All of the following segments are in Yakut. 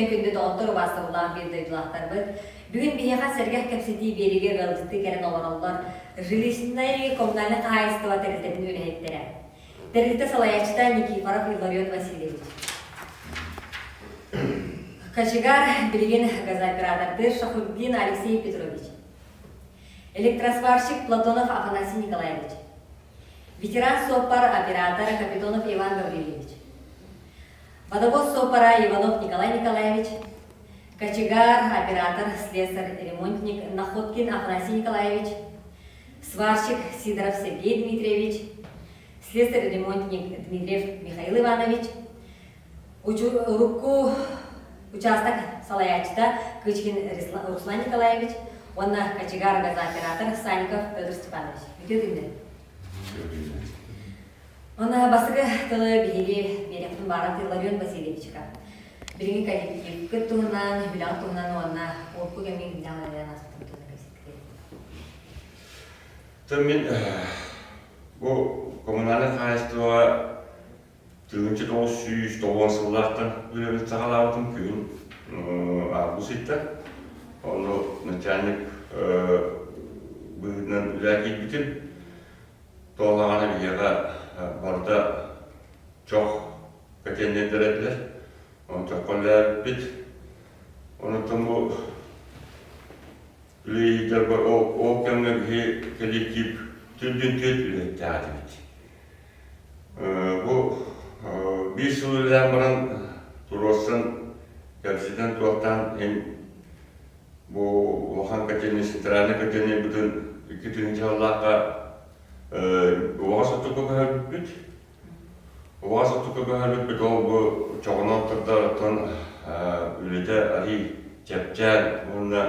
күнүнэн күндү доҕоттор, убаастабыллаах биир дойдулаахтарбыт. Бүгүн биһиэхэ сэргэх кэпсэтии биэриигэ ыалдьыттыы кэлэн олороллор жилищнай коммунальнай хаһаайыстыба тэрилтэтин үлэһиттэрэ. Тэрилтэ салайааччыта Никифоров Илларион Васильевич. Кочегар билигин газооператордыыр Шахурдин Алексей Петрович. Электросварщик Платонов Афанасий Николаевич. Ветеран суоппар оператор Капитонов Иван Гаврильевич. Водовоз суоппара Иванов Николай Николаевич. Кочегар, оператор, слесарь-ремонтник Находкин Афанасий Николаевич. Сварщик Сидоров Сергей Дмитриевич. Слесарь-ремонтник Дмитриев Михаил Иванович. Урукку учаастак салайааччыта Кычкин Руслан Николаевич уонна кочегар газооператор Санников Петр Степанович. Үтүө күннэр. Уонна бастакы тылы биһиги биэриэхпин баара Илларион Васильевичка. Билиҥҥи коллективкыт туһунан, үлэҕит туһунан уонна урукку кэмҥэ кимнээх үлэлээн ааспытын туһунан кэпсэттилэр. Мин бу коммунальнай хаһаайыстыбаҕа 1990 сыллаахтан үлэбин саҕалаабытым күһүн август ыйта. Ону начальник быһыытынан үлэ киирбитим. Туоллаҕына биһиэхэ барыта чох котельнайдар этилэр. Ону чоххо үлэлээбиппит. Онтон бу үлэлиирдэрбэр ол кэмҥэ биһи коллектив түрдүн түөрт үлэһиттээх этибит. Бу биир сыл үлэлээн баран туруорсан, кэпсэтэн туохтаан эн бу улахан котельнай, центральнай котельнайбытын 2000 сыллаахха убаҕас оттукка көһөрбүппүт. Убаҕас оттукка көһөрбүппүт ол бу чоҕунан турдар оттон үлэтэ арыый чэпчээн уонна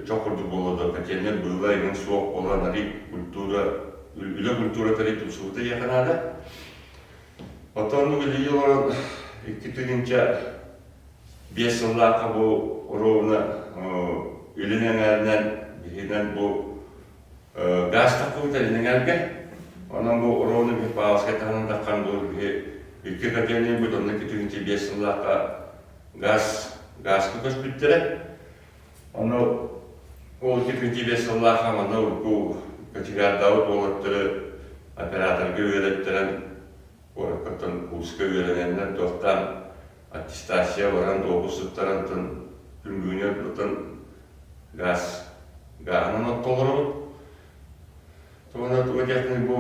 чох курдук буолла да котельнай быыла иҥин суох буолан арыый культура үлэ культурата арыый тупсубута диэххэ наада. Оттон оннук үлэлии олорон 2005 сыллаахха бу оруобуна илин эҥээринэн биһинэн бу газ таххыбыт илин эҥээргэ. Онон бу оруобуна биһи Павловскай таһынан таххан бу биһи икки котельнайбыт онно 2005 сыллаахха газ газка көспүттэрэ. Ону ол 2005 сыллаахха манна урукку кочегардаабыт уолаттары операторга үөрэттэрэн куораккаттан курска үөрэнэннэр туохтаан аттестация баран допуск туттаран күн бүгүнүгэр газ гааһынан оттолоробут. Тугунан тугу диэхпиний бу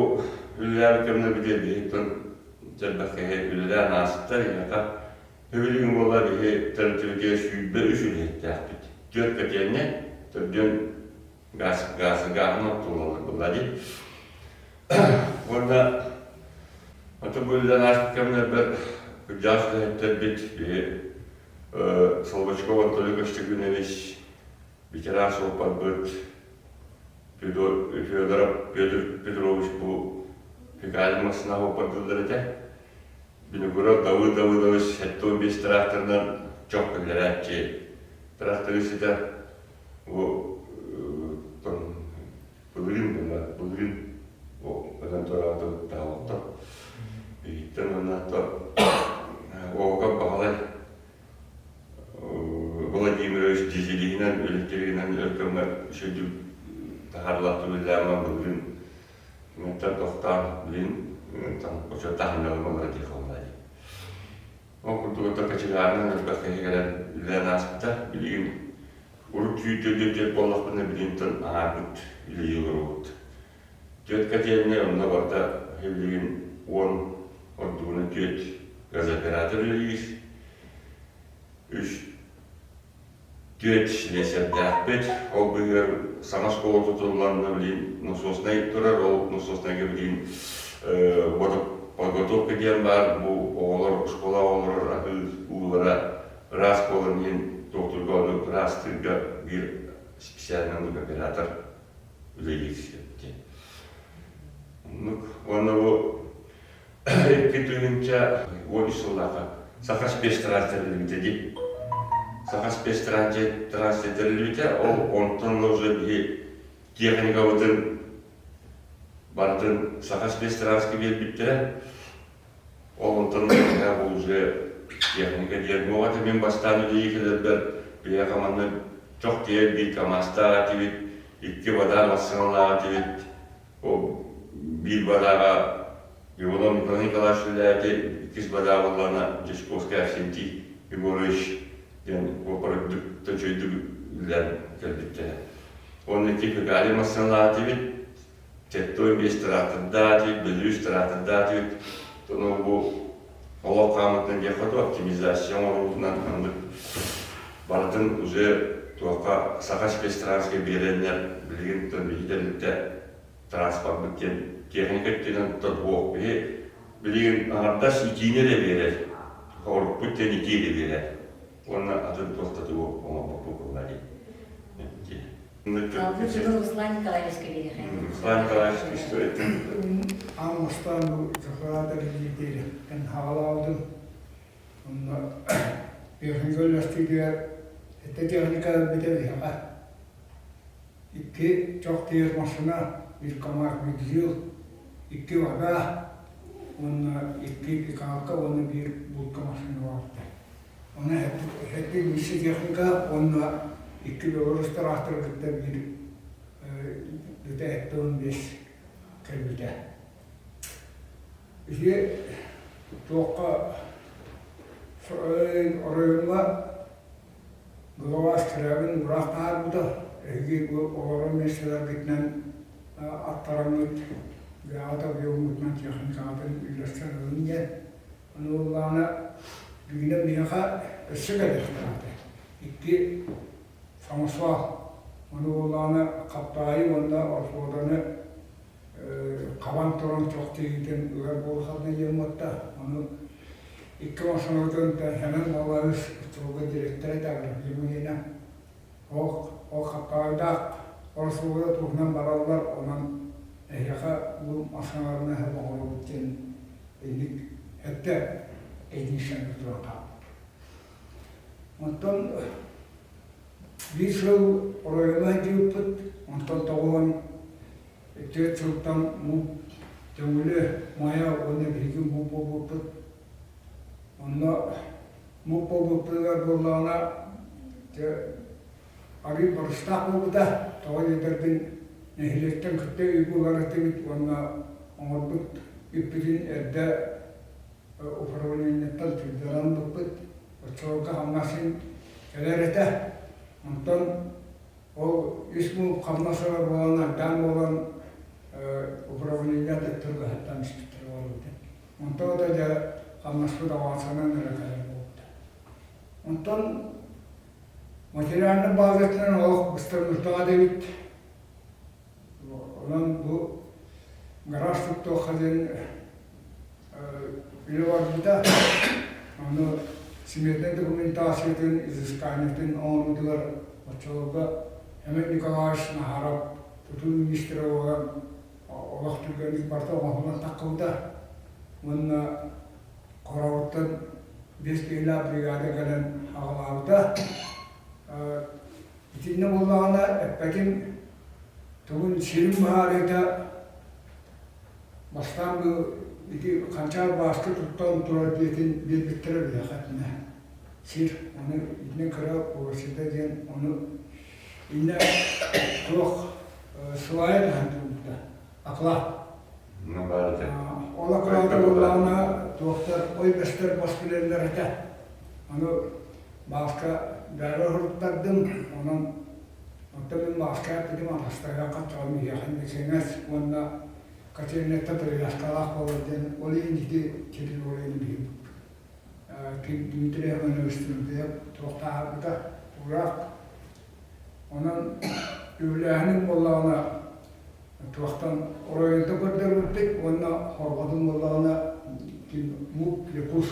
үлэлээбит кэмнэр биһиттэн элбэх киһи үлэлээн ааспыттар ийэхэ Билигин буолла биһи тэрилтэбитигэр 23 үлэһиттээхпит. Түөрт котельня, төрдүөн газ, газ, гааһын оттулалар буолла дии. Уонна аты бу үлэлээн ааспыт кэмнэрбэр кырдьаҕас үлэһиттэрбит биһи Солбочков Анатолий Костюгинович, ветеран суоппарбыт Федоров Петр Петрович бу фекальный массыына суоппардыыллар этэ. Винокуров Давыд Давыдович 75 тракторынан чох киллэрээччи. Тракторист этэ. Бу былырыын буолла, былырыын өтөн туораабыта Иһиттэн уонна Оокоп Баһылай Владимирович дизелиһинэн, электригинэн өр кэмҥэ үчүгэйдик таһаарылаахтык үлэлээн былырыын Мантан тохтоон билин учуоттаах ханньалым ылара дии хаалла дии. Ол курдук ото кочегарынан элбэх киһи кэлэн үлэлээн ааспыта. Билигин урут сүүрдүөрдүөр түөрт буоллахпына билигин аҥаарбыт үлэлии олоробут. Түөрт котельнай онно барыта билигин 10 ордугуна түөрт газооператор үлэлиир. Үс Түөрт слесарьдээхпит, ол быыһыгар саҥа оскуола тутуллан билигин насоснай турар, ол насоснайга билигин подготовка диэн баар, бу оҕолор оскуола оҕолорор аһыы уулара ыраас буолан иһин туохтурга ону ыраастыырга биир специальный оннук оператор үлэлиир диэн. Оннук. Уонна бу 2013 сыллаахха Саха спецтранс тэриллибитэ дии. Саха спецтранс тэриллибитэ, ол онтон уже биһи техникабытын барытын Саха спецтранска биэрбиттэрэ. Ол онтон бу уже Техника диэн буоҕа этэ. Мин бастаан үлэлии кэлэрбэр биһиэхэ манна чох тиэйэр биир КАМАЗтаах этибит, икки вода массыыналаах этибит. Ол биир водаҕа Иванов Николай Николаевич үлэлээбитэ, иккис вода буоллаҕына Дьячковскай Арсентий Егорович диэн уопардык төчөйдүк үлэлээн кэлбиттэрэ. Уонна икки Пегали массыыналаах этибит, 75 тыраахтырдаах Беларусь тыраахтырдаах Ону бу олох хаамытынан диэххэ дуу, оптимизация оҥоруутунан маннык барытын уже туохха Саха спецтранска биэрэннэр билигин биһи тэрилтэ транспорпыт диэн техника өттүнэн торгуох биһи билигин аҥардас итиини эрэ биэрэр орукпут диэн итии эрэ биэрэр уонна атын туох да тугу оҥорбоппут буолла дии. Салгыы Руслан Николаевичка биэриэхэ. Руслан Николаевич историятын. Аан бастаан бу Сахалаатар илиитириттэн хаалаабытым. Онно техника үллэстиитигэр эттэ техника өлбүтэ биһиэхэ. Икки чох тиэр массыына, биир КАМАЗ бензил, икки вода уонна икки пикалка уонна биир будка массыына баарда. Ону эһэтин үс техника уонна икки Беларусь тыраахтары кытта биир бүтэ 75 кэлбитэ. Ити туохха оройуоҥҥа глава Скрябин уураах таһаарбыта. Эһиги бу олорор миэстэлэргитинэн аттараммыт бэйэҕит объемҥутунан техникаҕытын үллэстэн ылын диэн. Ону буоллаҕына бүгүнэ миэхэ өссө кэлиэхтээх этэ. Икки самосвал. Ону буоллаҕына Хаптаайы уонна Орфуоданы хабан туран чох тиийиитин ыар буолхатына диэн буотта. Ону икки массыынабытын Хэмэн Баларыс оччолорго директор этэ Аграфена Ол ол Хаптаайдаах Оросуода туһунан бараллар, онон эһиэхэ бу массыыналарынан эһэ оҥоробут диэн инник эттэ эдишен туран хаалбыт. Онтон биир сыл оройуоҥҥа сылдьыбыппыт, онтон 94 сылтан муп Төҥүлү, Майа уонна биһиги муп буолбуппут. Онно муп буолбуппутугар буоллаҕына, дьэ, арыый барыстаах буолбута. Тоҕо диэтэргин, нэһилиэктэн кытта үп ылар этибит уонна оҥорбут үппүтүн эрдэ управлениеттан тыырдаран ылбыппыт. Оччолорго хамнас син кэлэр этэ. Онтон ол үс муҥ хамнас ылар буолан, айдаан буолан управление төттөрү испиттэрэ буолбута. Онтон да дьэ хамнаспыт авансанан эрэ кэлэр буолбута. Онтон материальнай базатынан олох быстар да эбит. Онон бу гараж туттуохха диэн үлэ барбыта. Ону сметнай документациятын, изысканиетын оҥоруутугар оччолорго Эмин Николаевич Наһаров тутуу министрэ буолан олох түргэнник барыта оҥоһуллан таххыбыта уонна Хороҕуттан биэс киһилээх бригада кэлэн аҕалаабыта. Итиннэ буоллаҕына эппэтим тугун сирин быһаарыыта бастаан бу ити Ханчаар Бааска туттан турар дьиэтин биэрбиттэрэ биһиэхэ итиннэ сир ону итиннэ кыра площада диэн ону иннэ туох свая таһан турбута акылаат ол акылаата буоллаҕына туохтар ой бэстэр бас билэллэр этэ ону Бааска бэйэбэр уһуруттардым онон оттон мин Бааска эппитим атастарга хаччаҕым иһиэхин кэҥэс уонна котельнайтан привязкалаах буолар диэн ол иһин ити территорияны биһим Дмитрий Иванович Тимофеев туохтааһарбыта уураах. Онон үбүлээһиним буоллаҕына туохтан оройуонтан көрдөрбүппүт уонна хорҕотун буоллаҕына мук Якус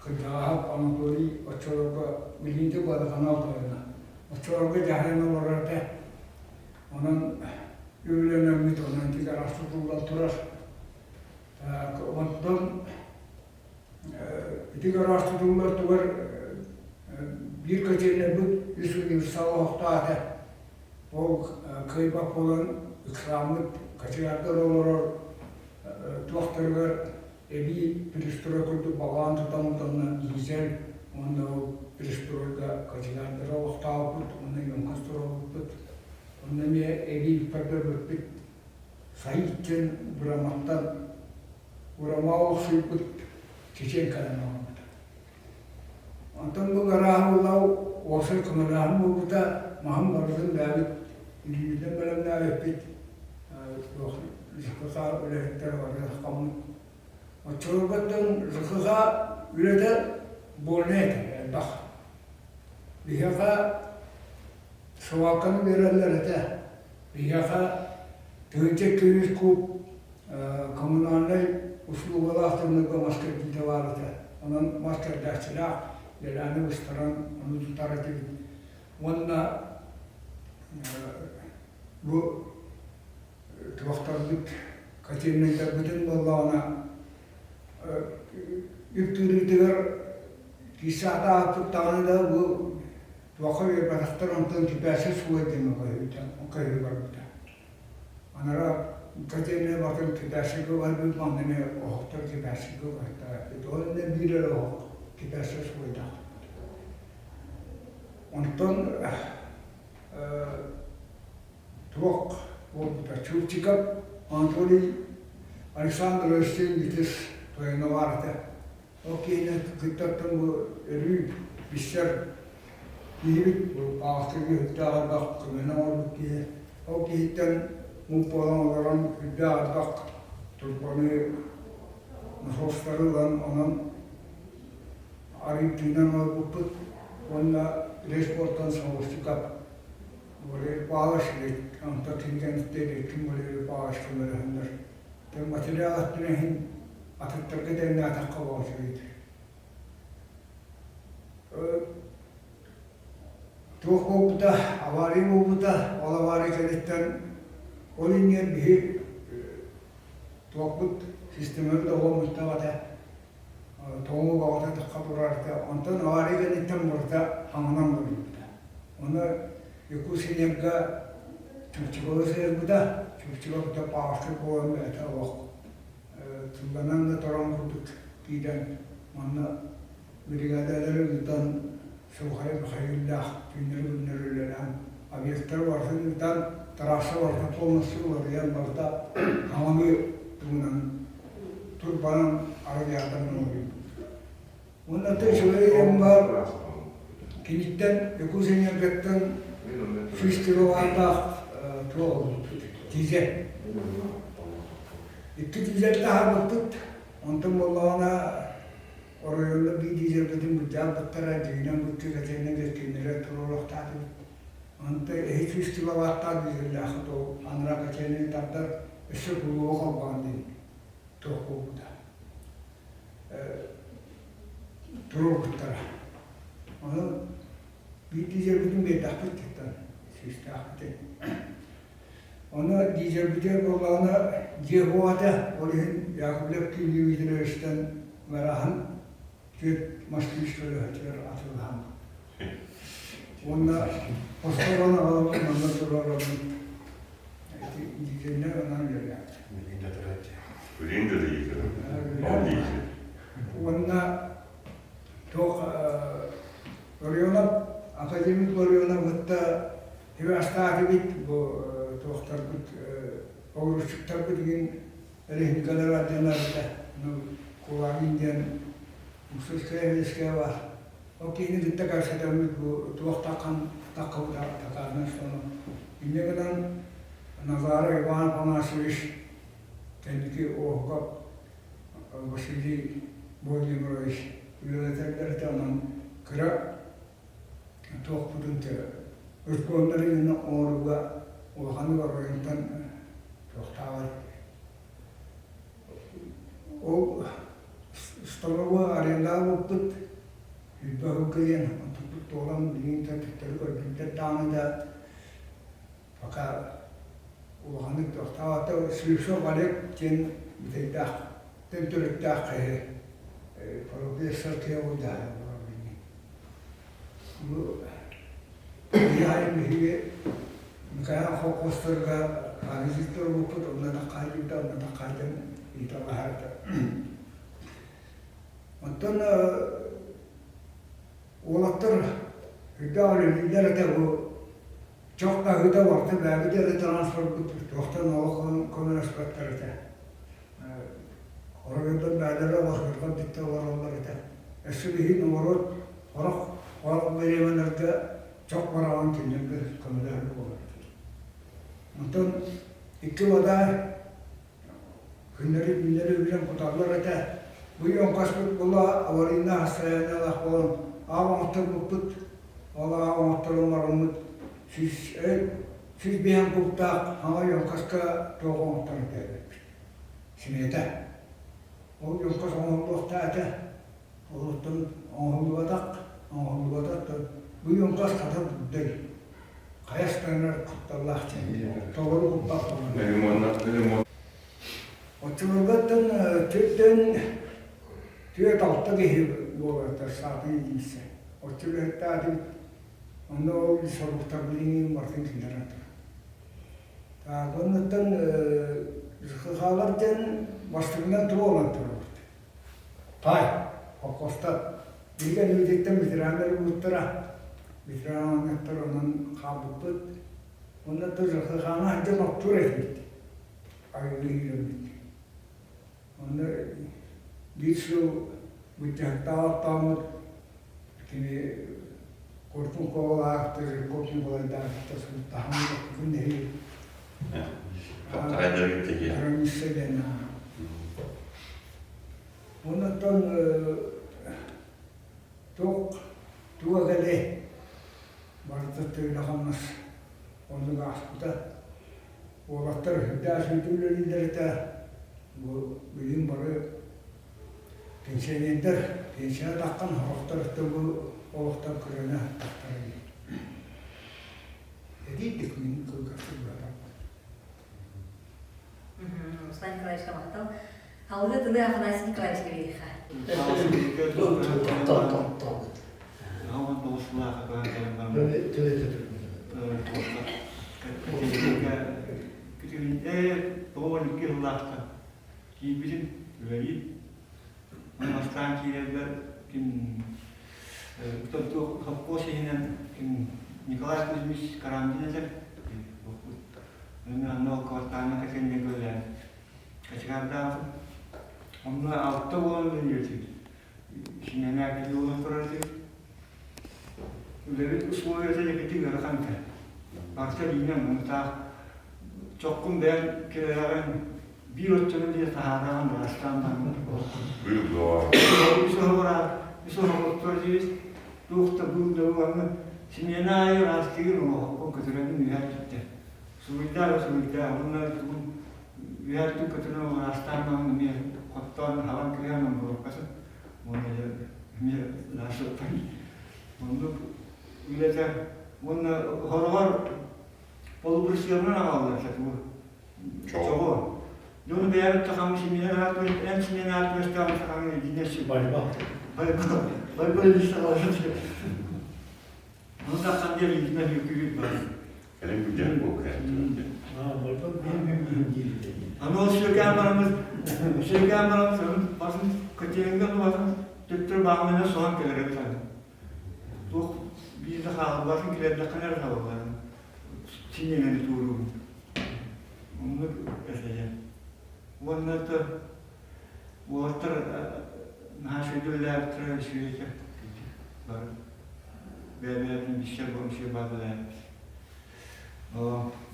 кырдьаҕаһап Анатолий оччолорго билиҥҥи водоканал тойоно. Оччолорго дьаһайан олорор этэ. Онон үбүлэнэммит онон ити араас тутуллан турар. Онтон Ити гараж тутуллар тугар биир котельнайбыт үс универсал оһохтоох этэ. Ол кыайбат буолан ыксааммыт кочегардар олорор туохтарыгар Эбии пристрой курдук балаан тутан уонна дизель уонна ол пристройга кочегардары олохтообуппут уонна емкость туруорбуппут. Онно эмиэ эбии көрдөрбүппүт. Саид диэн Бураматтан Бурама олохсуйбут чечен кэлэн олорбута. Онтон бу гарааһы булла уопсай көмөлөөһүн буолбута, маһын барытын бэйэбит илиибитинэн бэлэмнээбиппит, ЖКХ үлэһиттэрэ барыта хаммыт. Оччолорготтон ЖКХ үлэтэ буольнай этэ, элбэх. Биһиэхэ свалканы биэрэллэр этэ. Биһиэхэ 1200 куб коммунальнай услугалаах тымныыга мас кэрдиитэ баар этэ. Онон мас кэрдээччилээх дэлээни быстаран ону тутар этибит. Уонна бу туохтарбыт котельнайдарбытын буоллаҕына үп тыырыытыгар киирсэ сатаабыппыт даҕаны да бу туохха биэрбэтэхтэр онтон кипээсэ суой диэн көһүү барбыта. Анараа котельнай батын кипээсэгэ барбыт манна эмиэ оһохтор кипээсэгэ барбыттар. Ол иннинэ биир эрэ оһох кипээсэ суойдаах. Онтон туох буолбута Чурчиков Анатолий Александрович диэн итис тойоно баар этэ. Ол киһини кыттаттан бу өрүү билсэр киһибит, бу аахтыгы үрдээх элбэх көмөнү оҥорбут киһи. Ол киһиттэн муҥ буолан олорон үрдээх элбэх турбаны, насостары ылан онон арыый тыынан олорбуппут уонна Респортан Савостиков Валерий Павлович онтон кинигэниттэн Эркин Валерий Павлович көмөлөһөннөр материал өттүнэн иһин атыттарга тэҥнээтэххэ боочуйд. Туох буолбута, авария буолбута, ол авария кэнниттэн ол иннигэр биһи туохпут системабыт оҕоммуттах этэ, тоҥуу баҕата тахха турар этэ. Онтон авария кэнниттэн барыта хаҥанан барбыта. Ону Якутсэнерго Чурчуга сыһыарбыта, Чурчуга кытта пааска буолан бэйэтэ олох тылланан да туран курдук киирэн манна бригадалары ыытан Сухарев Михаиллаах түүннэри-күннэри үлэлээн объектары барытын ыытан трасса барыта полностью уларыйан барыта хаҥалыы тугунан турбанан арыйаатан оҥоруйбут. Уонна үчүгэй диэн баар киниттэн Якутэнерготтан 100 киловаттаах туох ылбыппыт дизель. Икки дизель таһаарбыппыт. Онтон буоллаҕына оройуонна биир дизельбитин былдьаабыттара, дьиҥинэн быттыы кэтиэннэ дьэскииннэрэ туруоруохтаатыбыт. Онтон эһи 100 киловаттаах дизеллээххит ол анараа кэтиэннэни тардар өссө кулууба холбоон диэн туох буолбута. Туруорбуттара. Ону биир дизельбитин биэрдэхпит диттэн сүүстээхпитин. Ону дизельбитигэр буоллаҕына дьиэ буолата, ол иһин Яковлев Кирилловичтан ыарахан түөрт москвич көлөһөтүгэр атыылаһан. Уонна хосторон аҕалабыт манна туруорабыт. Ити дизельнэр онон үлэлээбит. Билин да диир. Ол диир. Уонна туох Ларионов, академик Ларионов кытта астаатыбыт бу туохтарбыт погрузчиктарбыт игин резинкалар алдьанарда ну Кулагин диэн Мусульская войска бар. Ол киһини кытта кэпсэтэммит бу туох таххан таххабыта такаарынан сону. Инньэ гынан Назаров Иван Афанасьевич кэнники Оһукап Василий Владимирович үлэлэтэллэр этэ, онон кыра туохпутун ыркуоннары иннинэ оҥорууга улаханнык оройунтан туохтаабат. Ол столовой арендалаабыппыт сүүрбэ сылга диэн онтуппут туолан билигин төттөрү көрдүүрдэр даҕаны да пока улаханнык туохтаабата Слепцов Олег диэн бүтэйдээх төрүттээх киһи профессор киһи дьаһайа олорор билигин. Бу биһиги биһиги Михаил холкуостарга паразиттар буолбут, онно таккаайдыйда, онно таккаайдан ыыталаһар этэ. Онтон уолаттар үрдээх үлэлииллэр этэ бу чох таһыыта барыта бэйэбит эрэ транспорпут туохтан олох көмөлөспөттөр этэ. Оройуонтан бэйэлэрэ олох бүттэ олороллор этэ. Өссө биһиги норуот сорох сорох бириэмэлэргэ чох бараҕын кинилэргэ көмөлөһөр буолар этэ. Онтон икки вода Күннэри-түүннэри үлэм куталлар этэ. Бу оҥхоспут була аварийнай настроениелаах буолан аал оҥотторбуппут. Ол аал оҥотторон бараммыт 105 кубтаах хаҥа ёмкоска туох оҥотторон кэлбиппит. Симиэтэ. Ол ёмкос оҥоһуллуохтаах этэ. Олортон оҥоһуллубатах, оҥоһуллубатах бу ёмкос хата бурдай. Хайа ыстанар кутталлаах диэн. Толору куппат буолан. Оччолорготтон төрдөн түөрт алта киһи буолар саатын илиисэ. Оччолорттаатыбыт онно ол соруктарбын барытын киллэрэн турар. Так, оннуттан ЖКХ-лар диэн бастыҥынан туруолан турабыт. Пай, холкуостар. Биһиги Ньүдьиттэн ветераннар ылбыттара. Ветераннар онон хаалбыппыт. Онно ЖКХ-ны сылдьан оттуур этибит. Арыгы иһиэммит. Онно биир сыл быдьаһыктаах оттооммут кини Куртун Куолаах, Жирков Николайдаах кытта сылтаһан нэһи Арамисса диэн Оннуттан туох туга кэлиэй барыта үлэ-хамнас оннук ааспыта. Уолаттар үрдээх сүрдүк үлэлииллэр этэ. Бу билигин бары пенсионердар пенсияҕа таххан сорохтор өттө бу олохтон кырыына тахтар эбит. Эдиийдик мин кылгастык быһаарбын. Руслан Николаевичка махтал. Алгы тылы Афанасий Николаевичка биэриэххэ. Киирбитим үлэлиир. Бастаан киирэрбэр ким совхоз иһинэн ким Николай Кузьмич Карамзин этэр. Мен анна ол квартална кэтэнне көлөөн качыгардаабытым. Онно алта буолан үлэлиир Синэнээки буолан турар этим. Үлэбит условията дьэкитик ыарахан этэ. Барыта илиинэн муҥутаах. Чоккун бэйэҥ кэлэрэҕин биир оччону диэ таһаараҕын барастаан барбыт Үс оһоҕор үс оһоҕоттор диэбит туох да быыл да ылаҥҥын симиэнэ аайы ыраастыыр оҥоһоккун көтүрэнин үһэр түттэ. Суруйдаа суруйдаа уонна тугун үһэр түк көтүрэн ыраастаан баран эмиэ хоттоон хабан кыһан оҥоруоххасын уонна эмиэ ыраастыктан оннук үлэтэ уонна хороҕор полубрысыанан аҕаллар тугу Чоҕу. Дьону бэйэбит сахамы симиэнэ аат эн симиэнэ аат үөстэҕин сахаҥы илдьинэсси. Байба. Байба. Байба илдьи Ону тахсан диэн илдьинэ үкүүрүт бар. Кэлин бүддьэн буолка. Байба биир биир Аны ол сүөкээн бараммыт, сүөкээн бараммыт басын көтүөҥҥэ басын төттөрү бааҕына соһон кэлэр эбит аны. Туох биир да хаалбатын килэрдэххинэ эрэ табыллар. Синньэҥэни туоруубун. Оннук этэ. Уонна то уолаттар наһаа үчүгэйдик үлэлээбиттэрэ үчүгэй этэ. Бары бэйэ-бэйэбитин билсэр буолан баар үлэлээбит.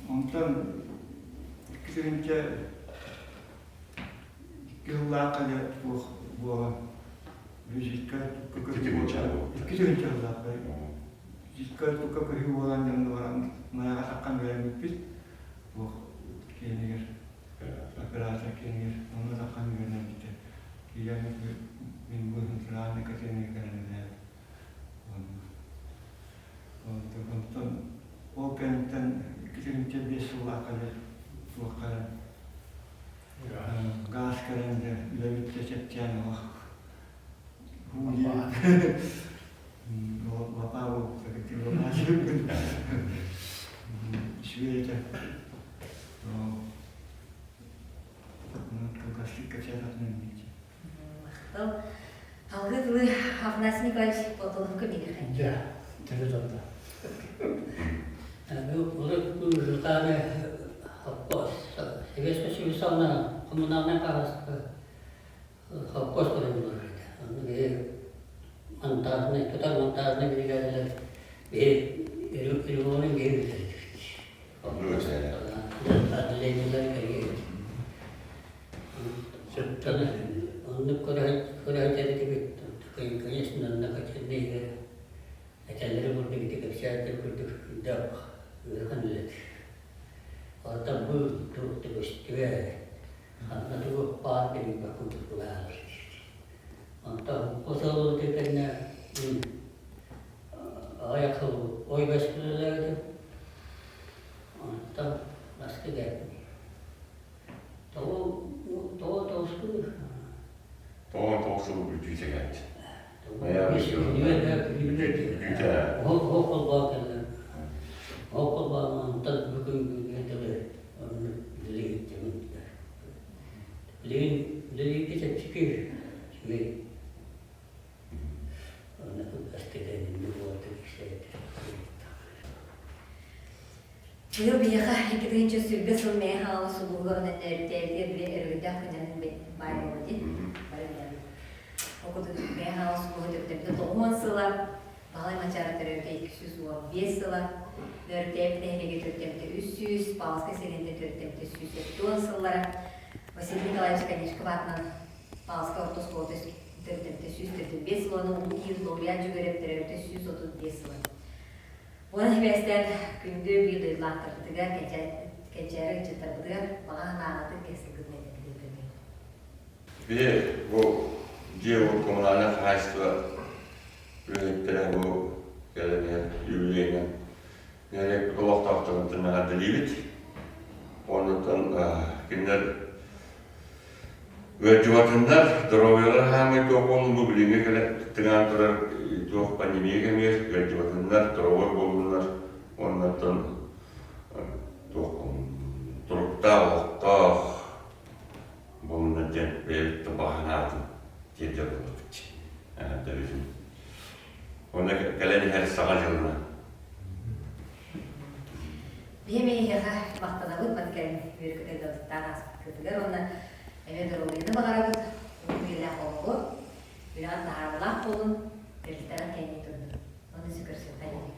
Онтон 2002 сыллаахха дьэ туох буолан визитка 2000 сыллаахха визитка тукка көһүү буолан дьонно баран Майаҕа таххан үөрэммиппит туох киэнигэр оператор киэнигэр онно таххан үөрэнэрбитэ киирэн мин бу центральный котельный кэлэн онтон ол кэнниттэн 2005 сыллаахха туох кэлэн гаас кэлэн дьэ үлэбит дьэ чэпчээн олох лапаа үчүгэй этэ кылгастык кэпсээн Махтал. Салгыы Афанасий Николаевич Платоновка биэриэххэ. Дьэ, төрүт онно. Урут холкуос, Советский Союз саҕана коммунальнай хаһаайыстыба холкуос көрөн олорор этэ. Онно биһи монтажнай, тутар монтажнай биригээдэлэр биһи регионун биһи бүтэрдибит. Отделениелар кэлиэбит. Оннук көрө сылдьар этибит. Конечно, онно котельнайга этэллэрин курдук ити кэпсээтэр курдук үрдээх ыарахан үлэ. Оттон бу туох да көстүбэт, ханна тугу баар да билбэт курдук быһаарар. Онтон бу сыл кэннэ аҕыйах сыл ой бэс үлэлээбитим. Онтон Москва кэлбитим. Тоҕо тоҕо тоҕускун Тоҕо тоҕус сыл бүтүү сэгээт. Быйыл биһиэхэ 2020 сыл Мэҥэ Хаҥалас улууһугар өнөрүтээбитигэр били өрөгөйдөөх күннэрин баай буолла дии. Бары билэбит. Ол курдук Мэҥэ Хаҥалас улууһа төрүттэммитэ 90 сыла, Баһылай Манчаары төрөөбүтэ 215 сыла, Нөөрүктээбит нэһилиэгэ төрүттэммитэ 300, Павловскай сэлиэнньэтэ төрүттэммитэ 170 сыллара, Василий Николаевич Конечков аатынан Павловскай орто оскуолата төрүттэммитэ 145 сыла, уонна Улуу Киһи Лауреат Дьүгүөрэп төрөөбүтэ 135 сыла. Онон сибээстээн күндү биир дойдулаахтарбытыгар, кэнчээри ыччаттарбытыгар баҕа санааҕытын кэскилгитин этэргитин көрдөһөбүт. Биһи бу дьиэ-уот коммунальнай хаһаайыстыба үлэһиттэрэ бу кэлэн иһэр юбилейынан нэһилиэкпит олохтоохторун эҕэрдэлиибит. Оннуттан кинилэр Ыалдьыбатыннар, доруобуйалара хаамай туох буоллун бу билиҥҥи кэлэ тыҥаан турар туох пандемия кэмигэр ыалдьыбатыннар, доруобай буоллуннар уонна оттон туох туруктаах олохтоох буоллуннар диэн бэйэбит да баҕа санаатын тиэрдэр буоллубут эҕэрдэбитин. Уонна кэлэн иһэр Саҥа дьылынан. Биһи эһиэхэ махтанабыт маны кэлин үөрэ-көтө ыалдьыттаан ааспыккытыгар уонна эмиэ доруобуйаны баҕарабыт, уһун үйэлээх олоҕу, үлэҕит таһаарыылаах буолун, тэрилтэҕит кэннии турдун. Уонна сүкэрсиэххэ диэри.